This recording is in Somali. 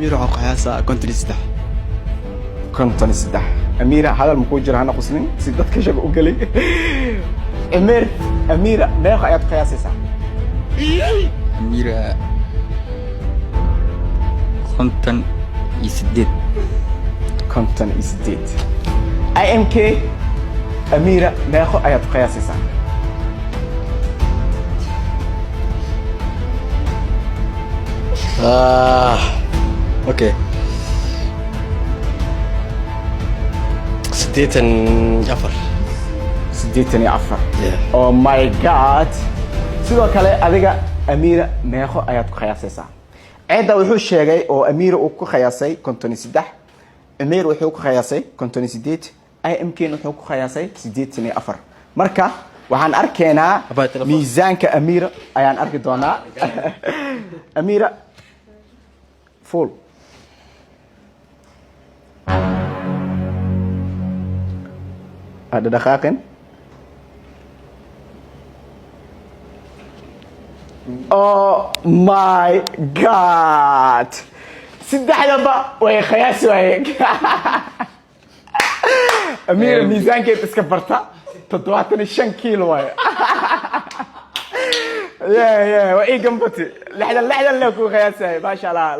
Amiir waxaa ku qiyaasaa 53. 53. Amiira, hadal makuu jira? Hana quslin si dadka shaga u gelay. Cumeer, Amiira meeqa ayaad ku qiyaasaysaa? Amiira 58. 58. Imk, Amiira meeqo ayaad ku qiyaasaysaa? Ah, okay, 84. 84. Yeah. Oh my God. Sidoo kale adiga, Amiira, meeqo ayaad ku qiyaasaysaa? Ceedda wuxuu sheegay oo Amiira uu ku qiyaasay 53, Cumeer wuxuu ku qiyaasay 58, Imk wuxuu ku qiyaasay 84. Marka waxaan arkaynaa Abaa, telefoon. miisaanka Amiira ayaan arki doonaa. Amiira, full. Dhaqaaqin. Oh my God, saddexdaba way qiyaasi waayeen. Amiira miisaankeed iska barta, 75 kiilo waaye. Yeah, waa ii gambati, 60 60 le ku qiyaasay, maasha Allah.